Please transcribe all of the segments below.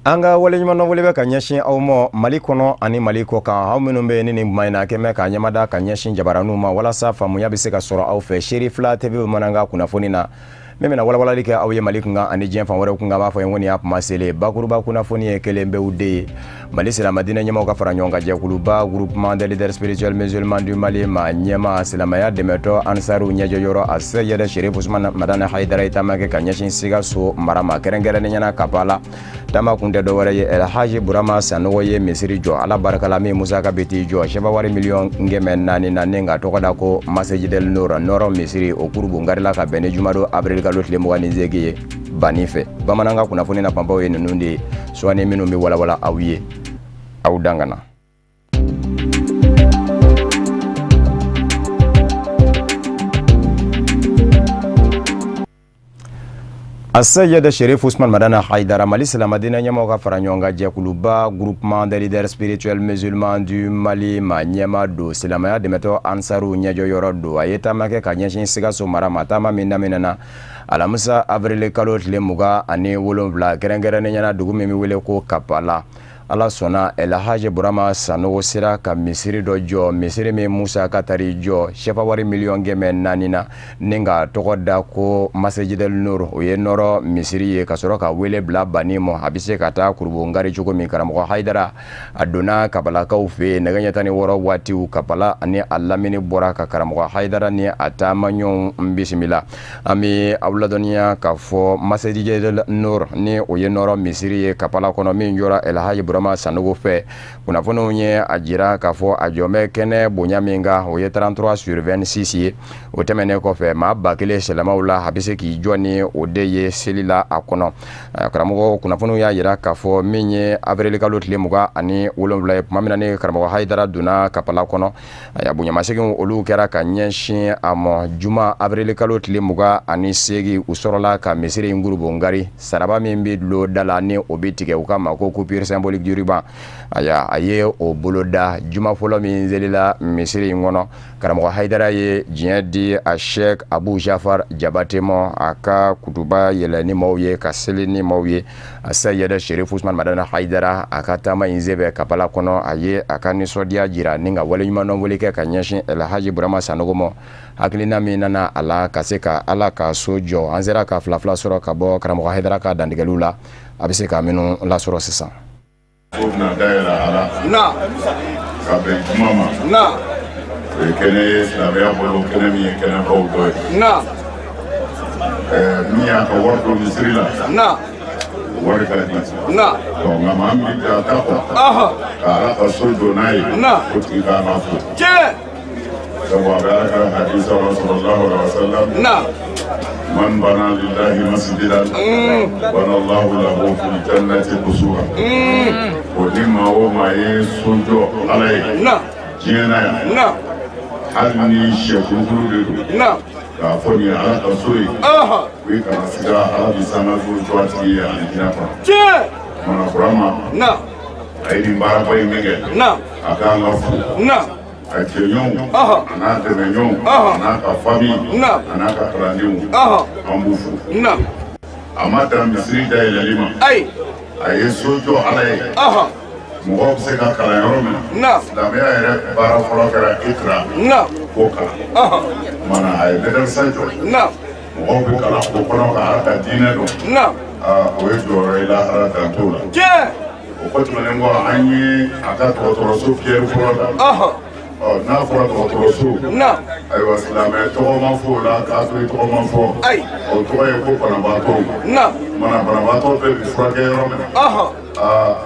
An ka waleɲumandɔn bɛ ka ɲɛsin aw ma Mali kɔnɔ ani Mali kɔ kan, aw minnu bɛ ni nin kuma in na kɛmɛ ka ɲɛmada ka ɲɛsin jabaraninw ma walasa faamuya bɛ se ka sɔrɔ aw fɛ. Seeri fila TV bamanankan kunnafoni na min bɛna walawalali kɛ aw ye Mali kunkan ani diɲɛ fan wɛrɛw kunkan, b'a fɔ ye ko nin y'a kuma selen. Bakuruba kunnafoni ye kelen bɛw de ye. Mali silamɛdinɛ ɲɛmaaw ka fara ɲɔgɔn kan jɛkuluba Groupement des leaders spirituels musulmans du Mali ma ɲɛmaa silamɛya dɛmɛtɔ Ansaru ɲɛjɔyɔrɔ a Seyid Cherif Ousmane Madani Haidara ye taama kɛ ka ɲɛsin Sikaso mara ma, kɛrɛnkɛrɛnnenya la Kapala. Taama kun tɛ dɔwɛrɛ ye, El Hadji Burama Sanogo ye misiri jɔ Ala barika la min musaka bɛ t'i jɔ sɛfa wari miliyɔn 400 na, ni ka tɔgɔ da ko Masjidel Nour, nɔrɔ misiri. O kurubon karila ka bɛn ni jumadon avril kalo tile 28 ye banni fɛ. Bamanankan kunnafoni na fanbaw ye ninnu de ye, sɔɔni minnu bɛ walawala aw ye, aw dangana. Aseyid Cherif Ousmane Madani Haidara, Mali silamɛdinɛ ɲɛmaaw ka fara ɲɔgɔn kan jɛkuluba Groupement des leaders spirituels musulmans du Mali ma ɲɛmaa don, silamɛya dɛmɛtɔ Ansaru ɲɛjɔyɔrɔ don. A ye taama kɛ ka ɲɛsin Sikaso mara ma, taama min daminɛna alamisa avril kalo tile 27, kɛrɛnkɛrɛnnenya la dugu min bɛ wele ko Kapala. Ala sɔnna, El Hadji Burama Sanogo sera ka misiri dɔ jɔ, misiri min musaka taar'i jɔ sɛfa wari miliyɔn 400 na, ni ka tɔgɔ da ko Masjidel Nour, o ye nɔrɔ misiri ye, ka sɔrɔ ka wele bila banni ma a bɛ se ka taa kurubongari cogo min. Karamɔgɔ Haidara a donna Kabalakaw fɛ yen nɛgɛ ɲɛ 16 waatiw. Kapala ani a lamini bɔra ka karamɔgɔ Haidara ni a taamaɲɔgɔnw bisimila. An bɛ aw ladɔnniya k'a fɔ Masjidel Nour, ni o ye nɔrɔ misiri ye Kapala kɔnɔ, min jɔra El Hadji Burama Sanogo fɛ, kunnafoniw ye a jira k'a fɔ a jɔ bɛ kɛnɛ bonya min kan, o ye 33 sur 26 ye. O tɛmɛnen kɔfɛ, maa 1000 silamɛw la, a bɛ se k'i jɔ ni o de ye seli la a kɔnɔ. Karamɔgɔ, kunnafoniw y'a jira k'a fɔ min ye avril kalo tile 27 ye, tuma min na ni karamɔgɔ Haidara donna Kapala kɔnɔ, a bonyamasegin olu kɛra ka ɲɛsin a ma. Juma avril kalo tile 28, u sɔrɔla ka misiri in gurubongari. Saraba min bɛ dulon da la ni o bɛ tigɛ, u k'a ma ko coupure symbolique du ruban, aya a ye o boloda. Juma fɔlɔ min selila misiri in kɔnɔ, karamɔgɔ Haidara ye diɲɛ di a Sheikh Abu Jafar Jabate ma, a ka kutuba yɛlɛ ni maaw ye, ka seli ni maaw ye. A Seyid Cherif Ousmane Madani Haidara a ka taama in senfɛ Kapala kɔnɔ, a ye a ka nisɔndiya jira ni ka waleɲumandɔn wele kɛ ka ɲɛsin El Hadji Burama Sanogo ma, hakilina min nana a la ka se ka Ala ka so jɔ. An sera ka fila fila sɔrɔ ka bɔ karamɔgɔ Haidara ka dantigɛliw la, a bɛ se ka minnu lasɔrɔ sisan. So bɛna dayɛlɛ a la Na. ka bɛn juma ma. Na. O ye kɛnɛ ye silamɛya bolo, kɛnɛ min ye kɛnɛbaw dɔ ye. Na. Min y'a ka wari don misiri la, Na. o wari ka di. Na. Donc nka maa min bɛ a ta kɔ ka Ala ka so jɔ n'a ye, Na. o tigi kan ka fo. Tiɲɛ. Sabu a bɛ Ala ka hadisa la, sallallahu alaihi wa sallam, Na. man bana lillahi masjidan bana Allahu lahu fil jannati qusura. O ni maa o maa ye so jɔ Ala ye Na. diɲɛ na yan, Na. hali ni sɛ kulukulu de don, Na. k'a fɔ nin ye Ala ka so ye, o ye kana siga, Ala bɛ sangaso jɔ a tigi ye alijinɛ kɔnɔ. Tiɲɛ. Kumana Burama Na. a ye nin baaraba in min kɛ, Na. a kan ka fo. Na. A jɛɲɔgɔnw, a n'a dɛmɛɲɔgɔnw, a n'a ka famille, Na. a n'a ka kalandenw, an b'u fo. Na. A ma dan misiri dayɛlɛli ma, Ayi. a ye so jɔ Ala ye, mɔgɔw bɛ se ka kalan yɔrɔ min na. Na. Silamɛya yɛrɛ baara fɔlɔ kɛra ikra, Na. ko kalan. Kumana a ye madarasa jɔ, Na. mɔgɔw bɛ kalan o kɔnɔ ka Ala ka diinɛ dɔn. Na. Aa, o ye jɔyɔrɔ ye lahara dan t'o la. Tiɲɛ. O kɔ tɛmɛnen kɔ, an ye a ka dɔgɔtɔrɔso pierre fɔlɔ da. Ɔ, n'a fɔra dɔgɔtɔrɔso, Na. ayiwa, silamɛ tɔgɔ ma fɔ o la, kafiri tɔgɔ ma fɔ. Ayi. O tɔgɔ ye ko banabaatɔw. Na. Mana banabaatɔ bɛɛ bɛ furakɛ yɔrɔ min na, aa,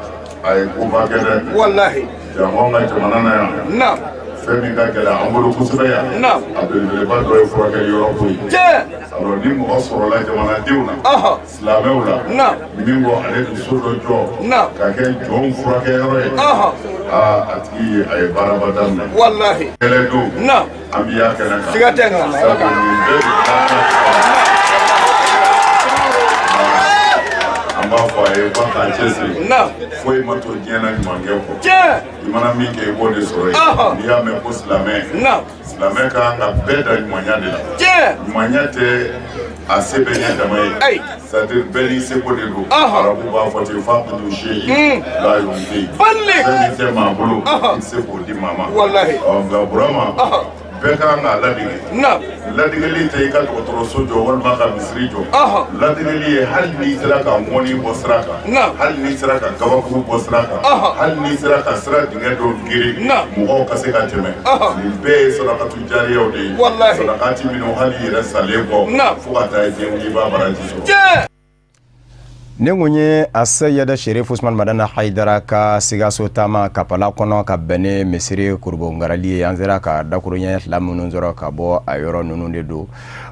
a ye koba kɛ dɛ. Walahi. Janko an ka jamana na yan, Na. fɛn min ka gɛlɛn an bolo kosɛbɛ yan, Na. a belebeleba dɔ ye furakɛli yɔrɔ ko ye. Tiɲɛ. Alors ni mɔgɔ sɔrɔla jamanadenw na, silamɛw la, Na. min ko ale bɛ so dɔ jɔ Na. ka kɛ jɔnw furakɛyɔrɔ ye, aa, a tigi ye a ye baaraba daminɛ. Walahi. Kɛlɛ don, Na. an bɛ y'a kɛnɛ kan. Siga tɛ n kan. Sabu nin bɛɛ de kan. An b'a fɔ a ye k'a k'a cɛsiri. Na. Foyi ma to diɲɛ na ɲumankɛ kɔ. Tiɲɛ. I mana min kɛ, i b'o de sɔrɔ yen. N'i y'a mɛn ko silamɛ, Na. silamɛ ka kan ka bɛɛ da ɲumanya de la. Tiɲɛ. Ɲumanya tɛ a se bɛ ɲɛ dama ye. Ayi. C'est à dire bɛɛ n'i seko de don. Arabu b'a fɔ ten, faqidu seyi la yunti, fɛn min tɛ maa bolo, i tɛ se k'o di maa ma. Ɔ nka Burama, bɛɛ ka kan k'a ladege. Ladegeli tɛ i ka dɔgɔtɔrɔso jɔ walima ka misiri jɔ. Ladegeli ye hali n'i sera ka ŋɔni bɔ sira kan, hali n'i sera ka gabakuru bɔ sira kan, hali n'i sera ka sira dingɛ dɔ geren mɔgɔw ka se ka tɛmɛ. Nin bɛɛ ye sarakatu jariyaw de ye, sarakati minnu hali i yɛrɛ salen kɔ fo ka taa diɲɛ wuli, i b'a baraji sɔrɔ. Ne kun ye Aseyida Sherif Usman Madana Hayidara ka Sikaso taama Kapala kɔnɔ ka bɛn ni misiri kurubongarali ye. An sera ka dakuruɲɛ fila minnu sɔrɔ ka bɔ a yɔrɔ ninnu de don.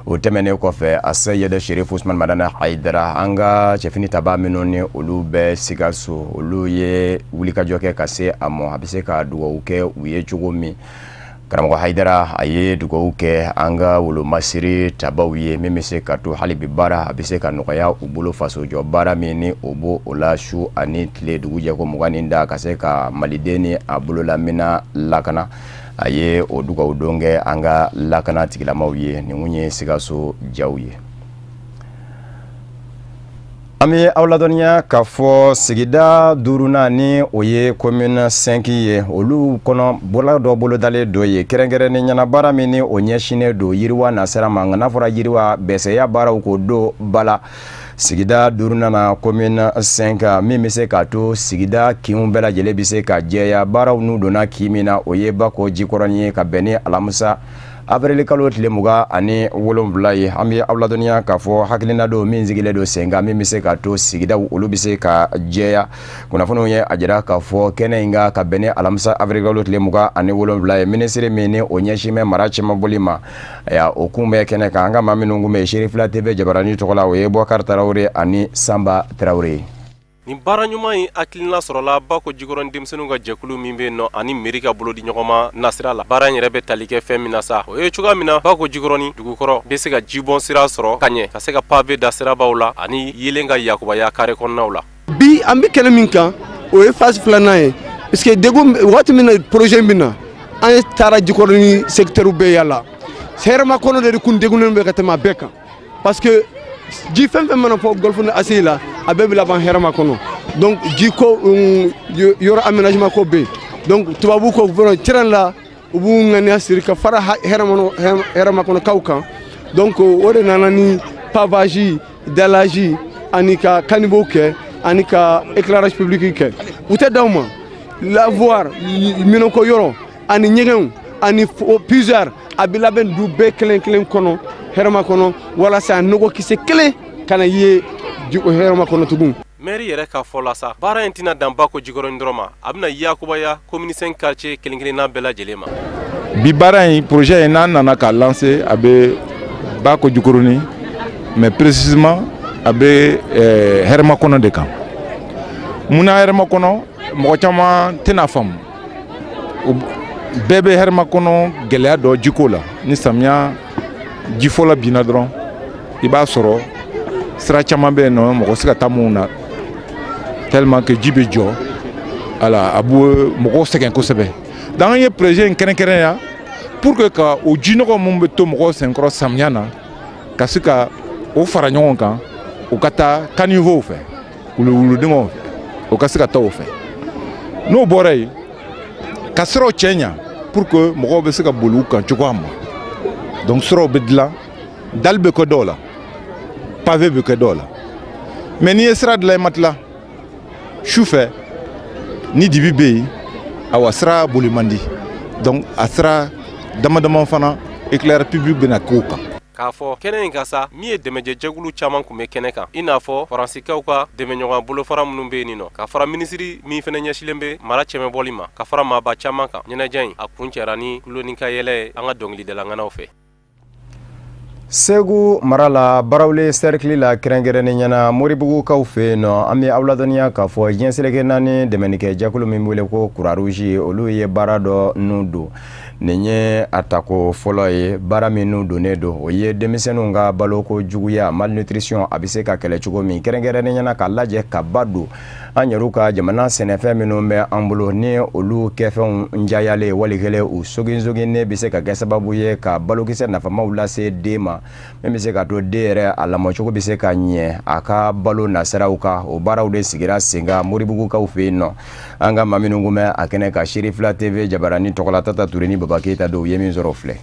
O tɛmɛnen kɔfɛ, Aseyida Sherif Usman Madana Hayidara, an ka cɛfini taba minnu ni olu bɛ Sikaso, olu ye wulikajɔ kɛ ka se a ma, a bɛ se ka dugawu kɛ u ye cogo min. Karamɔgɔ Hayidara a ye dugawu kɛ an ka wolomasiri tabaw ye, min bɛ se ka to hali bi baara a bɛ se ka nɔgɔya u bolo, fasojɔ baara min ni o b'o o la su ani tile, dugujɛ ko 20 ni da, ka se ka maliden ni a bololamina lakana. A ye o dugawu don kɛ an ka lakana tigilamaw ye. Nin kun ye Sikaso jaw ye. An bɛ aw ladɔnniya k'a fɔ sigida duurunan, ni o ye commune 5 ye, olu kɔnɔ bɔla dɔ bolodalen dɔ ye, kɛrɛnkɛrɛnnen ɲɛna baara min ni o ɲɛsinnen don yiriwa nasira ma. Nka n'a fɔra yiriwa, bɛsɛya baaraw k'o don ba la sigida duurunan na, commune 5, min bɛ se k'a to sigida kinw bɛɛ lajɛlen bɛ se ka jɛya. Baaraw n'u donna kin min na, o ye Bako Jikɔrɔni ye, ka bɛn ni alamisa avril kalo tile 27 ye. An bɛ aw ladɔnniya k'a fɔ hakilina don min sigilen don sen kan, min bɛ se k'a to sigidaw olu bɛ se ka jɛya. Kunnafoniw ye a jira k'a fɔ kɛnɛ in kan, ka bɛn ni alamisa avril kalo tile 27 ye, minisiri min ni o ɲɛsin bɛ mara cɛmabɔli ma, o kun bɛ kɛnɛ kan. An ka maa minnu kun bɛ Serifila TV jabarani tɔgɔ la, o ye Bɔkari Tarawele ani Sanba Tarawele ye. Nin baara ɲuman in hakilina sɔrɔla Bako Jikɔrɔni denmisɛnninw ka jɛkulu min bɛ yen nɔ ani mairie ka bolodi ɲɔgɔn ma nasira la. Baara in yɛrɛ bɛ tali kɛ fɛn min na sa, o ye cogoya min na Bako Jikɔrɔni dugukɔrɔ bɛ se ka jibɔn sira sɔrɔ ka ɲɛ, ka se ka pavé da sirabaw la ani yelen ka yakubaya carré kɔnɔnaw la. Bi an bɛ kɛnɛ min kan, o ye phase filanan ye, parce que degun waati min na projet in bɛ na, an taara Jikɔrɔni secteur bɛɛ yala. Hɛrɛmakɔnɔ de kun degunnen bɛ ka tɛmɛ a bɛɛ kan, parce que ji fɛn fɛn mana fɔ golfe ni ACI la, a bɛɛ bɛ laban hɛrɛma kɔnɔ. Donc ji ko yɔrɔ aménagement ko bɛ yen. Donc tubabu ko vraiment tiɲɛ la, u b'u ŋaniya siri ka fara hɛrɛma kɔnɔkaw kan. Donc o de nana ni pavage, dallage ani ka caniveau kɛ ani ka éclairage public kɛ. U tɛ d'aw ma lavoir, minɛnko yɔrɔ ani ɲɛgɛnw ani puisard, a bɛ labɛn du bɛɛ kelen kelen kɔnɔ hɛrɛma kɔnɔ, walasa nɔgɔ kisɛ kelen kana ye hɛrɛma kɔnɔ tugun. Maire yɛrɛ ka fɔ la sa, baara in tɛna dan Bako Jikɔrɔni dɔrɔn ma, a bɛna yakubaya commune 5 quartier kelen kelenna bɛɛ lajɛlen ma. Bi baara in, projet in, n'an nana k'a lancer, a bɛ Bako Jikɔrɔni, mais précisément a bɛ hɛrɛma kɔnɔ de kan. Munna hɛrɛma kɔnɔ? Mɔgɔ caman tɛna faamu. Bɛɛ bɛ hɛrɛma kɔnɔ gɛlɛya dɔ jiko la. Ni samiya ji fɔlɔ binna dɔrɔn, i b'a sɔrɔ sira caman bɛ yen nɔ, mɔgɔ se ka taa mun na, tellement que ji bɛ jɔ ala, a bɛ mɔgɔw sɛgɛn kosɛbɛ. Donc an ye projet in kɛrɛnkɛrɛnya pour que ka o jinɔgɔ mun bɛ to mɔgɔw senkɔrɔ samiya na, ka se ka o fara ɲɔgɔn kan, o ka taa caniveau fɛ, wuluwuludenw fɛ, o ka se ka taa o fɛ. N'o bɔra yen, ka siraw cɛ ɲa pour que mɔgɔw bɛ se ka boli u kan cogoya min. Donc siraw bɛ dilan, dalle bɛ kɛ dɔw la, pavé bɛ kɛ dɔw la. Mais n'i ye sira dilan, i ma tila, su fɛ ni dibi bɛ yen, awa sira boli man di. Donc a sira dama dama fana, éclairage public bɛna k'o kan. K'a fɔ kɛnɛ in ka sa, min ye dɛmɛjɛjɛkulu caman tun bɛ kɛnɛ kan, i n'a fɔ faransikaw ka dɛmɛɲɔgɔn bolofara minnu bɛ yen nɔ, ka fara minisiri min fana ɲɛsilen bɛ mara cɛmɛbɔli ma, ka fara maaba caman kan. Ɲɛnajɛ in a kun cɛra ni tulon ka yɛlɛ ye an ka dɔnkilidalaŋanaw fɛ. Segu mara la, Barawuli cercle la, kɛrɛnkɛrɛnnen ɲɛna Moribugukaw fɛ yen nɔ, an bɛ aw ladɔnniya k'a fɔ diɲɛ seleke naani dɛmɛnikɛ jɛkulu min wele ko Croix Rouge, olu ye baara dɔ nun don. Nin ye a tako fɔlɔ ye. Baara minnu donnen don, o ye denmisɛnninw ka baloko juguya, malnutrition, a bɛ se ka kɛlɛ cogo min, kɛrɛnkɛrɛnnenya la k'a lajɛ ka ba don an yɛrɛw ka jamana sɛnɛfɛn minnu bɛ an bolo, ni olu kɛfɛnw jayalen wali kɛlen u soginsoginnen bɛ se ka kɛ sababu ye ka balokisɛ nafamaw lase den ma, min bɛ se ka to den yɛrɛ a lamɔcogo bɛ se ka ɲɛ a ka balo nasiraw kan. O baaraw de sigira sen kan Moribugukaw fɛ yen nɔ. An ka maa minnu kun bɛ a kɛnɛ kan, Serifila TV jabarani tɔgɔla, Tata Ture ni Baba Keyita dɔw ye min sɔrɔ filɛ.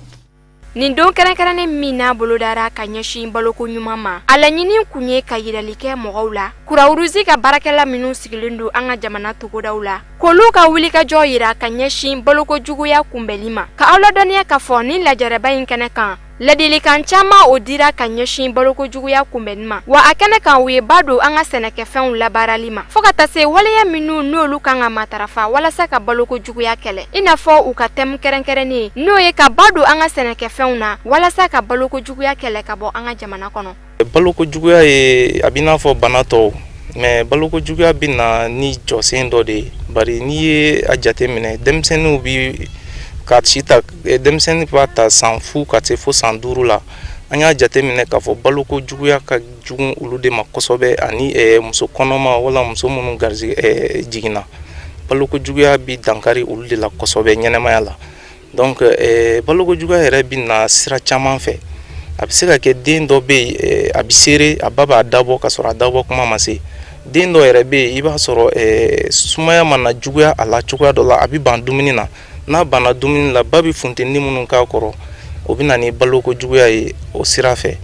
Nin don kɛrɛnkɛrɛnnen min n'a bolodara ka ɲɛsin baloko ɲuman ma, a laɲini kun ye ka yirali kɛ mɔgɔw la Croix-Rouge ka baarakɛla minnu sigilen don an ka jamana togodaw la, k'olu ka wulikajɔ yira ka ɲɛsin baloko juguya kunbɛnli ma. Ka aw ladɔnniya k'a fɔ ni lajɛrɛba in kɛnɛ kan, ladilikan caman o dira ka ɲɛsin baloko juguya kunbɛnni ma. Wa a kɛnɛ kan, u ye ba don an ka sɛnɛkɛfɛnw labaarali ma, fɔɔ ka taa se waleya minnu n'olu kan ka matarafa walasa ka baloko juguya kɛlɛ, i n'a fɔ u ka thème kɛrɛnkɛrɛnnen, n'o ye ka ba don an ka sɛnɛkɛfɛnw na walasa ka baloko juguya kɛlɛ ka bɔ an ka jamana kɔnɔ. Baloko juguya ye a b'i n'a fɔ bana tɔw, mais baloko juguya bɛ na ni jɔsen dɔ de ye. Bari n'i ye a jateminɛ, denmisɛnninw bi ka si ta, denmisɛnnin b'a ta san 0 ka se fo san 5 la. An y'a jateminɛ k'a fɔ baloko juguya ka jugu olu de ma kosɛbɛ, ani muso kɔnɔma wala muso minnu garisɛgɛ jiginna, baloko juguya bi dankari olu de la kosɛbɛ ɲɛnɛmaya la. Donc baloko juguya yɛrɛ bi na sira caman fɛ. A bɛ se ka kɛ den dɔ bɛ yen, a bɛ seere, a ba b'a dabɔ ka sɔrɔ a dabɔ kuma ma se. Den dɔ yɛrɛ bɛ yen, i b'a sɔrɔ sumaya mana juguya a la cogoya dɔ la, a bɛ ban dumuni na. N'a banna dumuni la, ba bɛ funteni minnu k'a kɔrɔ, o bɛ na ni baloko juguya ye o sira fɛ.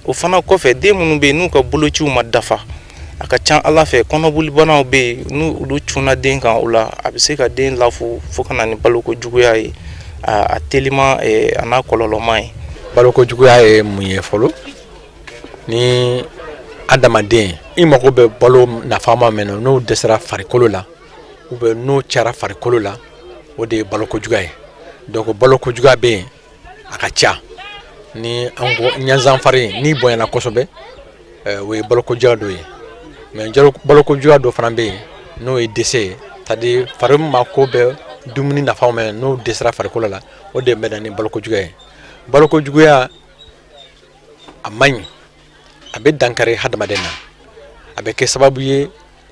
O fana kɔfɛ, den minnu bɛ yen n'u ka bolociw ma dafa, a ka ca Ala fɛ kɔnɔbolibanaw bɛ yen, n'u olu cunna den kan, o la a bɛ se ka den lafu fo ka na ni baloko juguya ye, a teliman a n'a kɔlɔlɔman ye. Baloko juguya ye mun ye fɔlɔ? Ni adamaden i mago bɛ balo nafama min na, n'o dɛsɛra farikolo la ou bien n'o cayara farikolo la, o de ye baloko juguya ye. Donc baloko juguya bɛ yen, a ka ca. Ni an ko ɲanzanfari n'i bonyana kosɛbɛ, o ye baloko juguya dɔ ye. Mais baloko juguya dɔ fana bɛ yen, n'o ye dɛsɛ ye, c'est à dire fari mako bɛ dumuni nafa min n'o dɛsɛra farikolo la, o de bɛ na ni baloko juguya ye. Baloko juguya a man ɲi, a bɛ dankari hadamaden na, a bɛ kɛ sababu ye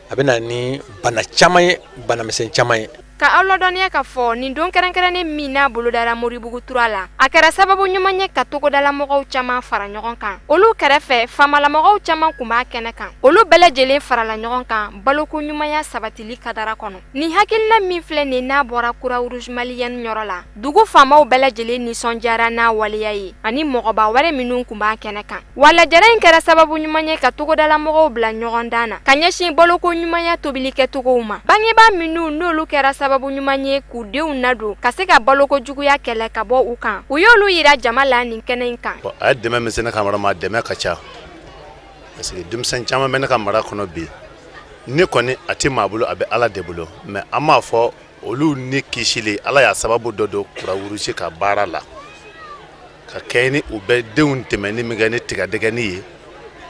a bɛ na ni bana caman ye, banamisɛn caman ye. Ka aw ladɔnniya k'a fɔ nin don kɛrɛnkɛrɛnnen min n'a bolodara Moribugu tura la, a kɛra sababu ɲuman ye ka togodalamɔgɔw caman fara ɲɔgɔn kan. Olu kɛrɛfɛ, faamalamɔgɔw caman kun b'a kɛnɛ kan. Olu bɛɛ lajɛlen farala ɲɔgɔn kan baloko ɲumanya sabatili kadara kɔnɔ. Nin hakilina min filɛ nin n'a bɔra Croix-Rouge malienne yɔrɔ la, dugu faamaw bɛɛ lajɛlen nisɔndiyara n'a waleya ye, ani mɔgɔba wɛrɛ minnu kun b'a kɛnɛ kan. Wa lajɛrɛ in kɛra sababu ɲuman ye ka togodalamɔgɔw bila ɲɔgɔn dan na ka ɲɛsin baloko ɲumanya tobilikɛcogow ma. Bangebaa minnu n'olu kɛra sababu ɲuman ye k'u denw nadon ka se ka baloko juguya kɛlɛ ka bɔ u kan, u y'olu yira jama la nin kɛnɛ in kan. A ye dɛmɛ min se ne ka mara ma, a dɛmɛ ka ca, parce que denmisɛn caman bɛ ne ka mara kɔnɔ bi. Ne kɔni a tɛ maa bolo, a bɛ Ala de bolo, mais an b'a fɔ olu ni kisili Ala y'a sababu dɔ don Croix-Rouge ka baara la, ka kɛ ni u bɛ denw dɛmɛ ni min kɛ ni tigadɛgɛni ye,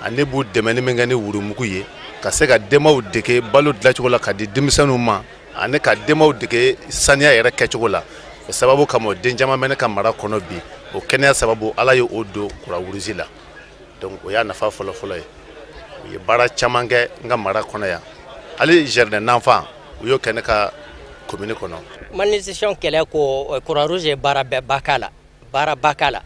ani b'u dɛmɛ ni min kɛ ni wurumugu ye, ka se ka denbaw dege balo dilancogo la ka di denmisɛnninw ma, ani ka denbaw dege saniya yɛrɛ kɛcogo la. O sababu kama, den caman bɛ ne ka mara kɔnɔ bi. O kɛnɛya sababu Ala ye o don Croix-Rouge la. Donc o y'a nafa fɔlɔfɔlɔ ye. U ye baara caman kɛ n ka mara kɔnɔ yan, hali jardin d'enfant u y'o kɛ ne ka commune kɔnɔ. Malnutrition kɛlɛ ko Croix-Rouge ye baara bɛɛ ba k'a la, baara ba k'a la.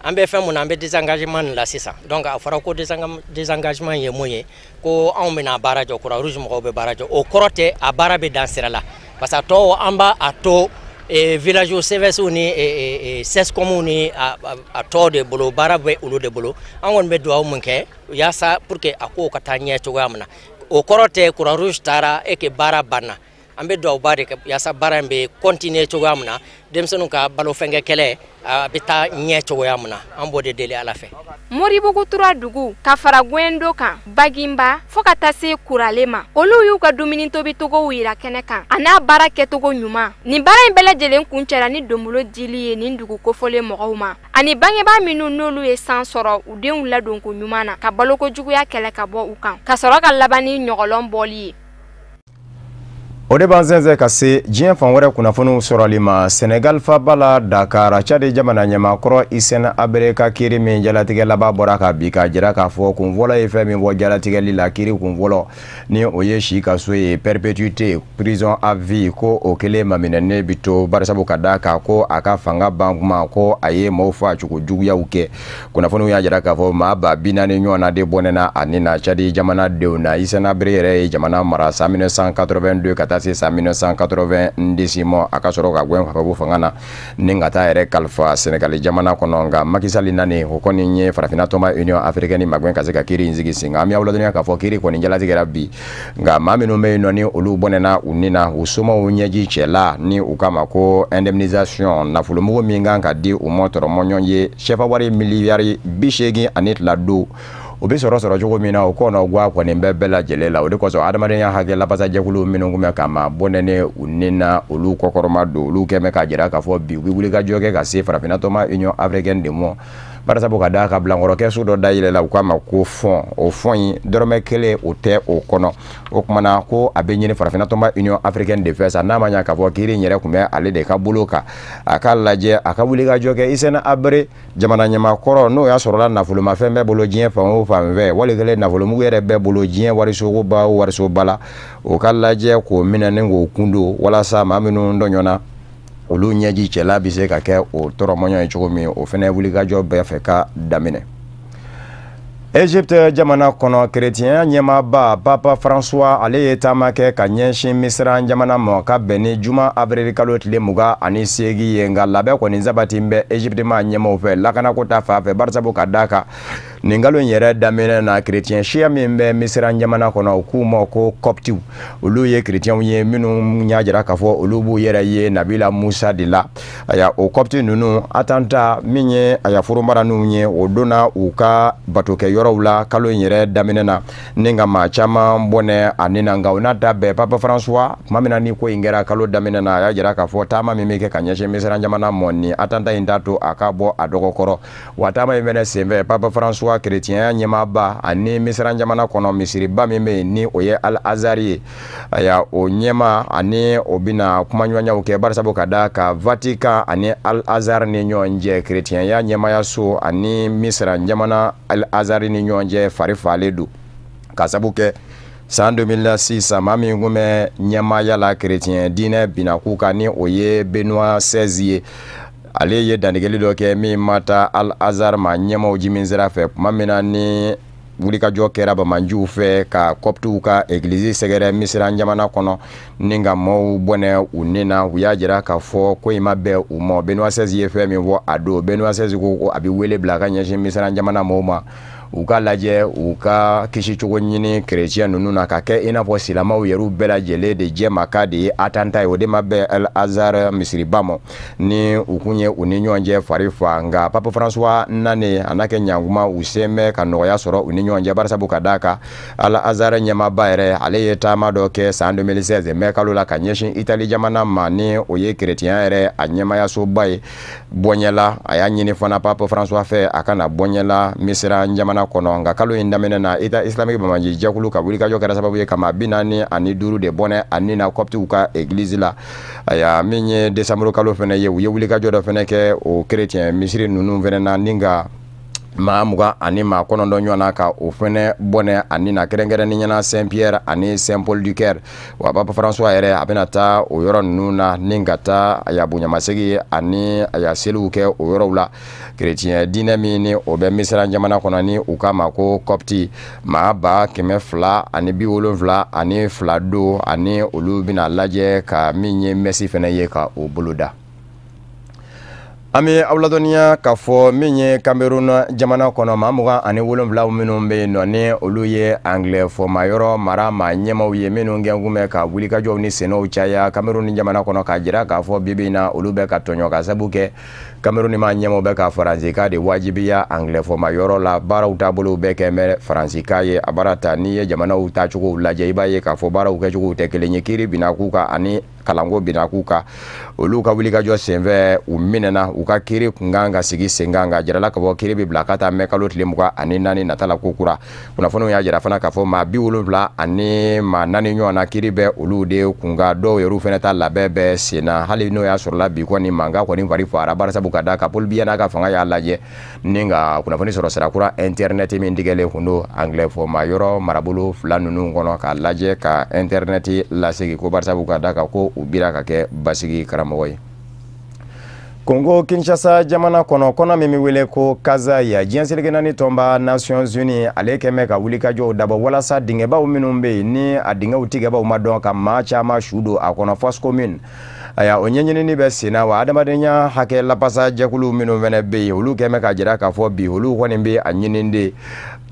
An bɛ fɛn mun na, an bɛ désengagement nin la sisan. Donc a fɔra ko désengagement ye mun ye, ko anw bɛna baara jɔ, Croix-Rouge mɔgɔw bɛ baara jɔ. O kɔrɔ tɛ a baara bɛ dan sira la, parce que a tɔ an b'a a to village CVS ni CSCOM ni a tɔ de bolo, baara bɛ olu de bolo. An kɔni bɛ dugawu mun kɛ yaasa pour que a kow ka taa ɲɛ cogoya min na. O kɔrɔ tɛ Croix-Rouge taara e que baara banna. An bɛ dugawu de kɛ yaasa baara in bɛ continuer cogoya min na, denmisɛnninw ka balo fɛnkɛ kɛlɛ a bɛ taa ɲɛ cogoya min na, an b'o de deli Ala fɛ. Moribugu tura dugu ka fara Gwendo kan, Baginba fo ka taa se Kurale ma, olu y'u ka dumuni tobicogow yira kɛnɛ kan a n'a baara kɛcogo ɲuman. Nin baara in bɛɛ lajɛlen kuncɛra ni donbolo dili ye nin dugu kofɔlen mɔgɔw ma, ani bangebaa minnu n'olu ye san sɔrɔ u denw ladonko ɲuman na ka baloko juguya kɛlɛ ka bɔ u kan, ka sɔrɔ ka laban ni ɲɔgɔlɔn bɔli ye. O de b'an sɛnsɛn ka se diɲɛ fan wɛrɛ kunnafoniw sɔrɔli ma. Senegal faba la Dakar, Tchad jamana ɲɛmaakɔrɔ Hissène Habré ka kiiri min jalatigɛ laban bɔra ka bi, k'a jira k'a fɔ kun fɔlɔ ye fɛn min fɔ jalatigɛli la, kiiri kun fɔlɔ ni o ye si kaso ye, perpétuité, prison à vie, ko o kelen maminɛnen bi to, barisabu ka da kan ko a ka fanga ban kuma ko a ye maaw fa cogo juguyaw kɛ. Kunnafoniw y'a jira k'a fɔ maa 40,000 ɲɔgɔn na de bɔnɛna a ni na Tchad jamana denw na. Hissène Habré yɛrɛ ye jamana mara san 1982 ka taa se san 1990 ma, a ka sɔrɔ ka gɛn ka bɔ fanga na ni ka taa yɛrɛ kalifa Senegali jamana kɔnɔ. Nka Macky Sall nani, o kɔni ye farafinna tɔnba Union africaine magɛn ka se ka kiiri in sigi sen kan. An bɛ aw ladɔnniya k'a fɔ kiiri kɔni jalatigɛra bi, nka maa minnu bɛ yen nɔ ni olu bɔnɛna u ni na, u somaw ɲɛji cɛla ni u kama ko indemnisation, nafolomugu min kan ka di u ma tɔrɔmɔɲɔgɔn ye CFA wari miliyari 82 don, o bɛ sɔrɔ cogo min na, o kɔnɔ guwa kɔni bɛ bɛɛ lajɛlen la. O de kosɔn adamadenya hakɛ lafasajɛkulu minnu tun bɛ ka maa bɔnɛnen u ni na, olu kɔkɔrɔma don, olu kɛn bɛ k'a jira k'a fɔ bi u bɛ wuli ka jɔ kɛ ka se farafinna tɔnba Union africaine de ma, barisabu ka d'a ka bilankɔrɔkɛ so dɔ dayɛlɛ la, u k'a ma ko fond, o fond in dɔrɔmɛ kelen o tɛ o kɔnɔ. O kumana ko a bɛ ɲini farafinna tɔnba Union africaine de fɛ sa, n'a ma ɲa k'a fɔ kiiri in yɛrɛ tun bɛ ale de ka bolo kan, a k'a lajɛ a ka wuli ka jɔ kɛ. Hissène Habré jamana ɲɛmaakɔrɔ, n'o y'a sɔrɔla nafolomafɛn bɛɛ bolo diɲɛ fan o fan fɛ, wali kelen nafolomugu yɛrɛ bɛɛ bolo diɲɛ warisoba o warisoba la, o ka lajɛ k'o minɛ ni k'o kun don, walasa maa minnu tɔɲɔna olu ɲɛji cɛla bɛ se ka kɛ o tɔrɔmɔɲɔgɔn ye cogo min. O fana wulikajɔ bɛɛ fɛ ka daminɛ. Egypte jamana kɔnɔ, kerecɛnya ɲɛmaaba Papa François, ale ye taama kɛ ka ɲɛsin Misira jamana ma ka bɛn ni juma avril kalo tile 28 ye. Nka labɛn kɔni sabati bɛ Egypte ma ɲɛmaaw fɛ lakanako ta fan fɛ, barisabu ka d'a kan nin kalo in yɛrɛ daminɛ na, kerecɛn siya min bɛ Misira jamana kɔnɔ, u k'u ma ko Coptiw, olu ye kerecɛnw ye minnu y'a jira k'a fɔ olu b'u yɛrɛ ye Nabila Musa de la. Aya, o Copti ninnu, attentat min ye aya foromaraninw ye, o donna u ka batokɛ yɔrɔw la kalo in yɛrɛ daminɛ na ni ka maa caman bɔnɛ a ni na. Nka o n'a ta bɛɛ, Papa François, tuma min na ni ko in kɛra kalo daminɛ na, a y'a jira k'a fɔ taama min bɛ kɛ ka ɲɛsin Misira jamana ma, ni attentat in t'a to a ka bɔ a dɔgɔkɔrɔ. Wa taama in fɛnɛ senfɛ, Papa François kerecɛnya ɲɛmaaba ani Misira jamana kɔnɔ misiriba min bɛ yen ni o ye Al Azhar ye, aya o ɲɛma ani o bɛna kumaɲɔgɔnyaw kɛ, barisabu ka d'a kan Vatican ani Al Azhar ni ɲɔgɔn cɛ, kerecɛnya ɲɛmayaso ani Misira jamana Al Azhar ni ɲɔgɔn cɛ fari falen don, ka sabu kɛ san 2006 maa min kun bɛ ɲɛmaaya la kerecɛn diinɛ binakun kan, ni o ye Benoît XVI ye, ale ye dantigɛli dɔ kɛ min ma taa Al Azhar ma ɲɛmaw ji min sira fɛ, tuma min na ni wulikajɔ kɛra bamanjiw fɛ ka Coptiw ka egilizi sɛgɛrɛ Misira jamana kɔnɔ ni ka maaw bɔnɛ u ni na. U y'a jira k'a fɔ ko in ma bɛn u ma. Benoît XVI ye fɛn min fɔ a don, Benoît XVI ko a bɛ wele bila ka ɲɛsin Misira jamana maaw ma, u ka lajɛ u ka kisi cogo ɲini kerecɛn ninnu na, ka kɛ i n'a fɔ silamɛw yɛrɛw bɛɛ lajɛlen de jɛma de ye attentat ye. O de ma bɛn Al Azhar misiriba ma ni u kun ye u ni ɲɔgɔn cɛ fari fa. Nka Papa François nani a n'a kɛ ɲankuma, u sen bɛ ka nɔgɔya sɔrɔ u ni ɲɔgɔn cɛ, barisabu ka d'a kan Al Azhar ɲɛmaaba yɛrɛ, ale ye taama dɔ kɛ san 2016 mai kalo la ka ɲɛsin Itali jamana ma, ni o ye kerecɛnya yɛrɛ a ɲɛmayasoba ye bɔɲɛla. A y'a ɲini fana Papa François fɛ a ka na bɔɲɛla Misira jamana kɔnɔ. Nka kalo in daminɛ na, État islamique bamanji jɛkulu ka wulikajɔ kɛra sababu ye ka maa 45 de bɔnɛ a ni na Coptiw ka egilizi la. Aya, min ye décembre kalo fɛnɛ ye, u ye wulikajɔ dɔ fɛnɛ kɛ o kerecɛn misiri ninnu fɛnɛ na ni ka maa 29 ɲɔgɔn na ka o fɛnɛ bɔnɛ ani na, kɛrɛnkɛrɛnnenya la Saint Pierre ani Saint Paul du Caire. Wa Papa François yɛrɛ a bɛna taa o yɔrɔ ninnu na ni ka taa aya bonyamasegin ani aya seliw kɛ o yɔrɔw la. Kerecɛn diinɛ min ni o bɛ Misira jamana kɔnɔ ni u k'a ma ko Copti, maa 272 don, ani olu bɛna lajɛ ka min ye messe fɛnɛ ye ka o boloda. An bɛ aw ladɔnniya k'a fɔ min ye Cameroun jamana kɔnɔ, maa 27 minnu bɛ yen nɔ ni olu ye anglais fɔmayɔrɔ mara maa ɲɛmaw ye, minnu gɛn kun bɛ ka wulikajɔw ni senɔw caya Cameroun jamana kɔnɔ, k'a jira k'a fɔ bi bi in na olu bɛ ka tɔɲɔ, ka sabu kɛ Cameroun maa ɲɛmaw bɛ ka faransikan de wajibiya anglais fɔmayɔrɔ la. Baaraw taabolow bɛɛ kɛ mɛ faransikan ye a baara ta. N'i ye jamanaw taacogow lajɛ, i b'a ye k'a fɔ baaraw kɛcogow tɛ kelen ye. Kiiri binna k'u kan ani kalanko binakun kan, olu ka wulikajɔ senfɛ u minɛna. U ka kiiri kun kan ka sigi sen kan, nka jirala ka bɔ kiiri bɛ bila ka taa mɛ kalo tile 24 nata la ko kura. Kunnafoniw y'a jira fana k'a fɔ maa 74 maa 4 ɲɔgɔn na kiiri bɛ olu de kun kan. Dɔw yɛrɛ fana ta labɛn bɛ sen na, hali n'o y'a sɔrɔla bi kɔni mankan kɔni fari fagara, barisabu ka da kan Paul Biya n'a ka fanga y'a lajɛ ni ka kunnafoni sɔrɔ sira kura internet min tigɛlen kun don anglais fɔ maa yɔrɔ marabolo fila ninnu kɔnɔ, k'a lajɛ ka internet lasegin ko barisabu ka da kan ko u bira ka kɛ basigi karamɔgɔ ye. Congo Kinshasa jamana kɔnɔ, kɔnɔ min bɛ wele ko Kasaï, diɲɛ seleke naani tɔnba Nations Unies ale kɛn bɛ ka wulikajɔw dabɔ walasa dingɛbaw minnu bɛ yen ni a dingɛw tigɛbaw ma dɔn ka maa caman su don a kɔnɔ, fosse commune. Aya, o ɲɛɲinini bɛ sen na wa adamadenya hakɛ lapasa jɛkulu minnu fana bɛ yen, olu kɛn bɛ ka jira k'a fɔ bi olu kɔni bɛ a ɲini de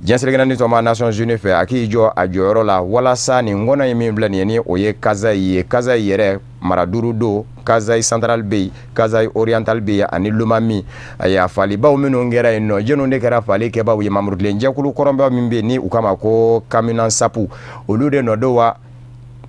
diɲɛ seleke naani tɔnba Nations Unies fɛ a k'i jɔ a jɔyɔrɔ la walasa nin kɔnɔ in min filɛ nin ye, ni o ye Kasaï ye. Kasaï yɛrɛ mara 5 don, Kasaï central bɛ yen, Kasaï oriental bɛ yen ani Lomami. Ayiwa, falibaw minnu kɛra yen nɔ, jɛnw de kɛra fali kɛbaw ye? Mamurutilen jɛkulu kɔrɔnba min bɛ yen ni u kama ko Kamina Sapu, olu de nɔ don wa,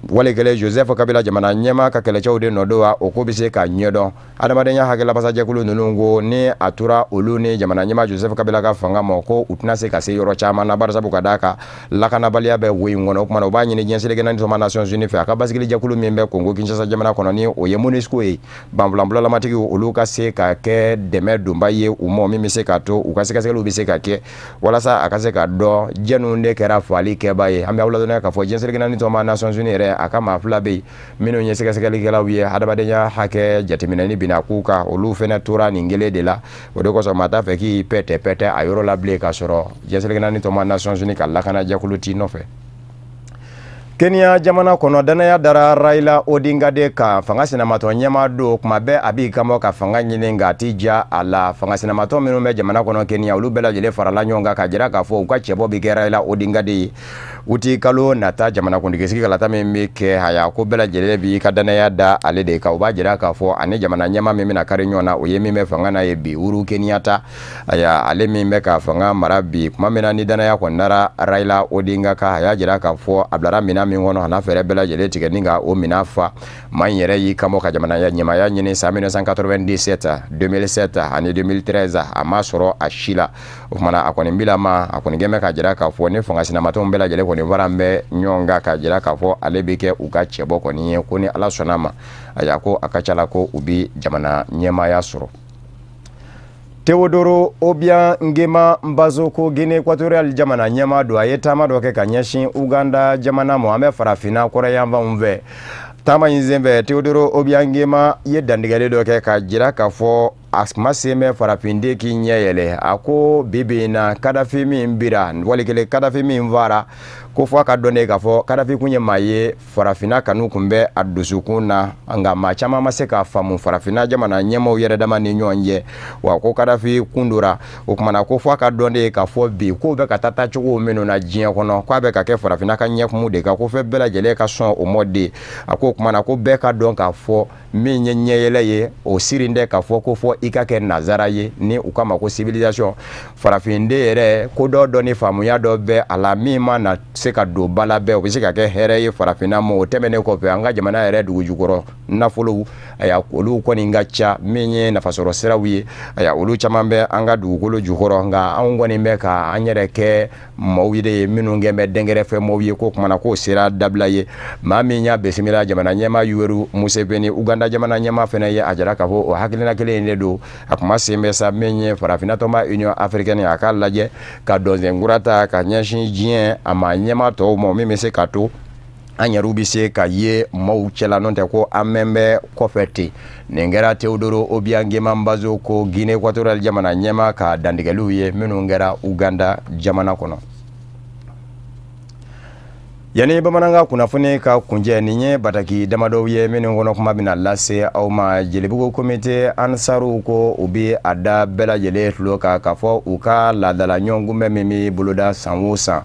wale kɛlen Joseph Kabila jamana ɲɛmaa ka kɛlɛcɛw de nɔ don wa, o ko bɛ se ka ɲɛdɔn. Adamadenya hakɛ lapasajɛkulu ninnu ko ni a tora olu ni jamana ɲɛmaa Joseph Kabila ka fanga ma, ko u tɛna se ka se yɔrɔ caman na, barisabu ka d'a kan lakanabaliya bɛ wo in kɔnɔ. O kumana u b'a ɲini diɲɛ seleke naani tɔnba Nations Unies fɛ a ka basigili jɛkulu min bɛ Congo Kinshasa jamana kɔnɔ, ni o ye MONUSCO ye, banfulabulalamatigiw, olu ka se ka kɛ dɛmɛ donba ye u ma, min bɛ se k'a to u ka sɛgɛsɛgɛliw bɛ se ka kɛ walasa a ka se ka dɔn jɛnw de kɛra fali kɛba ye. An bɛ aw ladɔnniya k'a fɔ diɲɛ seleke naani tɔnba Nations Unies yɛrɛ a ka maa 2 bɛ yen minnu ye sɛgɛsɛgɛlikɛlaw ye adamadenya hakɛ jateminɛni bina k'u kan, olu fana tora nin kelen de la. O de kosɔn maa t'a fɛ k'i pɛtɛ pɛtɛ a yɔrɔ la bilen k'a sɔrɔ diɲɛ seleke naani tɔnba Nations Unies ka lakanajɛkulu t'i nɔfɛ. Kenya jamana kɔnɔ, danaya dara Raila Odinga de kan. Fanga sinamatɔ ɲɛmaa don, kuma bɛɛ a b'i kanbɔ ka fanga ɲini, nka a ti ja a la. Fanga sinamatɔ minnu bɛ jamana kɔnɔ Kenya, olu bɛɛ lajɛlen farala ɲɔgɔn kan ka jira k'a fɔ u ka cɛbɔ bɛ kɛ Raila Odinga de ye. Uti kalo nata jamanakuntigi kalata min bɛ kɛ, haya ko bɛɛ lajɛlen b'i ka danaya da ale de kan. U b'a jira k'a fɔ ani jamana ɲɛmaa min bɛna kari ɲɔgɔn na, o ye min bɛ fanga na ye bi, Uhuru Kenyatta. Aya, ale min bɛ ka fanga mara bi, kuma min na ni danaya kɔni dara Raila Odinga kan, a y'a jira k'a fɔ a bilara minɛn min kɔnɔ, a n'a fɛɛrɛ bɛɛ lajɛlen tigɛ ni ka o minɛn fa. Maa in yɛrɛ y'i kanbɔ ka jamana ɲɛmaaya ɲini san 1997, 2007 ani 2013, a ma sɔrɔ a si la. O kumana a kɔni bilama a kɔni kɛn bɛ ka jira k'a fɔ ni fanga sinamatɔnw bɛɛ lajɛlen kɔni fara bɛ ɲɔgɔn kan ka jira k'a fɔ ale bɛ kɛ u ka cɛbɔ kɔni ye, ko ni Ala sɔnna ma, ayiwa ko a ka ca la ko u bɛ jamana ɲɛmaaya sɔrɔ. Teodoro Obiang Nguema Mbasogo, Guinée équatoriale jamana ɲɛmaa don, a ye taama dɔ kɛ ka ɲɛsin Uganda jamana ma, an bɛ farafinna kɔrɔyanfanw fɛ. Taama in senfɛ, Teodoro Obiang Nguema ye dantigɛli dɔ kɛ ka jira k'a fɔ a ma sen bɛ farafinden k'i ɲɛ yɛlɛ. A ko bi bi in na, Kadafi min bira, wali kelen Kadafi min fara, ko fɔ a ka dɔn de k'a fɔ Kadafi kun ye maa ye farafinna kanu kun bɛ a dusukun na, nka maa caman ma se k'a faamu farafinna jamana ɲɛmaaw yɛrɛ dama ni ɲɔgɔn cɛ, wa ko Kadafi kun dora. O kumana ko fɔ a ka dɔn de k'a fɔ bi ko bɛ ka taa taacogo minnu na diɲɛ kɔnɔ, k'a bɛ ka kɛ farafinna ka ɲɛkumu de kan, ko fɛn bɛɛ lajɛlen ka sɔn o mɔ de. A ko o kumana ko bɛɛ ka dɔn k'a fɔ min ye ɲɛyɛlɛ ye, o siri tɛ k'a fɔ ko fɔ i ka kɛ nazara ye ni u kama ko civilisation. Farafinden yɛrɛ ko dɔ dɔ ni faamuya dɔ bɛ a la min ma na se ka don ba la bɛɛ, o bɛ se ka kɛ hɛrɛ ye farafinna ma. O tɛmɛnen kɔfɛ, an ka jamana yɛrɛ dugu jukɔrɔ nafolow, ayiwa olu kɔni ka ca, min ye nafasɔrɔ siraw ye, ayiwa olu caman bɛ an ka dugukolo jukɔrɔ, nka anw kɔni bɛ ka an yɛrɛ kɛ maaw de ye minnu kɛ bɛ dɛnkɛrɛfɛ maaw ye. Ko kumana k'o sera dabila ye. Maa min y'a bisimila, jamana ɲɛmaa Yoweri Museveni, Uganda jamana ɲɛmaa fana ye a jira k'a fɔ o hakilina kelen in de don. A kuma sen bɛ sa min ye farafinna tɔnba Union africaine, a k'a lajɛ ka dɔnsen kura ta ka ɲɛsin diɲɛ a ma ɲɛmaa tɔw ma, min bɛ se k'a to an yɛrɛw bɛ se ka ye maaw cɛla, n'o tɛ ko an mɛn bɛ kɔfɛ ten. Nin kɛra Teodoro Obiang Nguema Mbasogo, Guinée équatoriale jamana ɲɛmaa ka dantigɛliw ye minnu kɛra Uganda jamana kɔnɔ. Yanni bamanankan kunnafoni ka kunjɛ, nin ye bataki damadɔw ye minnu kɔnɔ kuma bɛna lase aw ma. Jelibugu komite Ansaru ko u bɛ a da bɛɛ lajɛlen tulo kan k'a fɔ u ka laadala ɲɔgɔnkunbɛn min bɛ boloda san o san,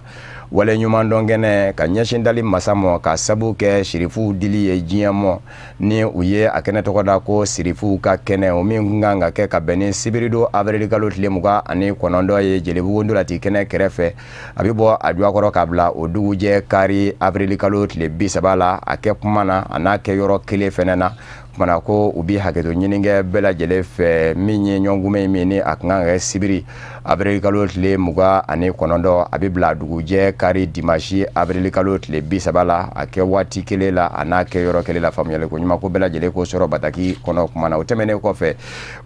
Wale ɲuman dɔn kɛnɛ ka ɲɛsin dali masa mɔ ka sabu kɛ sirifuw dili ye diɲɛ mɔ ni u ye a kɛnɛ tɔgɔ da ko sirifuw ka kɛnɛ, o min kun kan ka kɛ ka bɛn ni sibiridon avril kalo tile 29 ye Jelibugu ndolati kɛnɛ kɛrɛfɛ. A bɛ bɔ a duwakɔrɔ k'a bila o dugujɛ kari avril kalo tile 30 la, a kɛ kuma na a n'a kɛ yɔrɔ kelen fɛnɛ na. Kumana ko u bi hakɛto ɲini kɛ bɛɛ lajɛlen fɛ min ye ɲɔgɔnkunbɛn min ni a kan ka kɛ sibiri avril kalo tile 29, a bɛ bila dugujɛ kari dimanche avril kalo tile 30 la, a kɛ waati kelen la a n'a kɛ yɔrɔ kelen la. Faamuyali ko ɲuman ko bɛɛ lajɛlen k'o sɔrɔ bataki kɔnɔ. Kumana o tɛmɛnen kɔfɛ,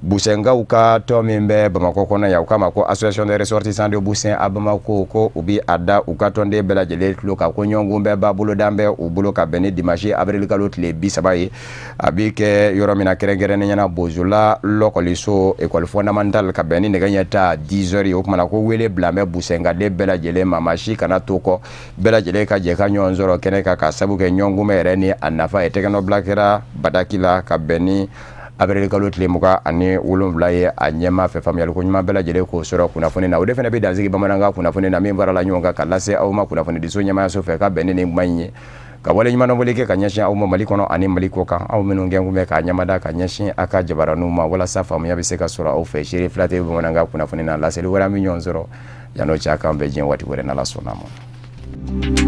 Busɛnkaw ka tɔn min bɛ Bamakɔ kɔnɔ yan, u k'a ma ko association des ressortissants de Busɛn a Bamako, ko u bi a da u ka tɔnden bɛɛ lajɛlen tulo kan ko ɲɔgɔnkunbɛnba bolodan bɛ u bolo ka bɛn ni dimanche avril kalo tile 30 ye. A bi kɛ yɔrɔ min na kɛrɛnkɛrɛnnenya la, Bozola lɔkɔliso école fondamentale, ka bɛn ni nɛgɛ ɲɛ ta 10 heures ye. O kumana ko wele bila bɛ Busɛnkaden bɛɛ lajɛlen ma, maa si kana to kɔ, bɛɛ lajɛlen ka jɛ ka ɲɔgɔn sɔrɔ kɛnɛ kan ka sabu kɛ ɲɔgɔnkunbɛn yɛrɛ ni a nafa ye. Tɛgɛnɔbila kɛra bataki la ka bɛn ni avril kalo tile 27 ye a ɲɛma fɛ. Faamuyali ko ɲuman bɛɛ lajɛlen k'o sɔrɔ kunnafoni na. O de fana bɛ dansigi bamanankan kunnafoni na min farala ɲɔgɔn kan ka lase aw ma kunnafonidiso ɲɛmaayaso fɛ ka bɛn ni nin kuma in ye. Ka wale ɲuman wele kɛ ka ɲɛsin aw ma Mali kɔnɔ ani Mali kɔ kan, aw minnu gɛn kun bɛ k'a ɲɛmada ka ɲɛsin aw ka jabaraninw ma walasa faamuya bɛ se ka sɔrɔ aw fɛ. Seere fila tɛ bamanankan kunnafoni na, laseli wɛrɛ an bɛ ɲɔgɔn sɔrɔ yann'o cɛ, a k'an bɛn diɲɛ waati wɛrɛ n'Ala sɔnna a ma.